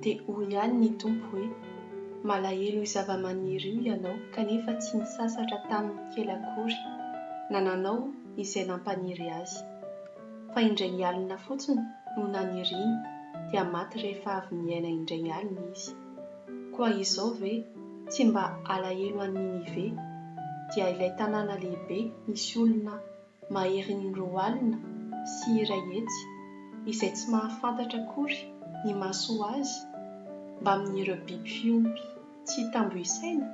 Dia hoy ihany ny Tompo hoe, Malahelo io zavamaniry io ianao kanefa tsy nisasatra taminy kely akory, na nanao izay nampaniry azy. Fa indray alina fotsiny no naniriany dia maty rehefa avy niaina indray alina izy. Koa izao ve tsy mba alahelo an'i Ninive, dia ilay tanàna lehibe misy olona maherin'ny 120, izay tsy mahafantatra akory ny mahasoa azy, mbamin'ireo biby fiompy tsy tambo isaina?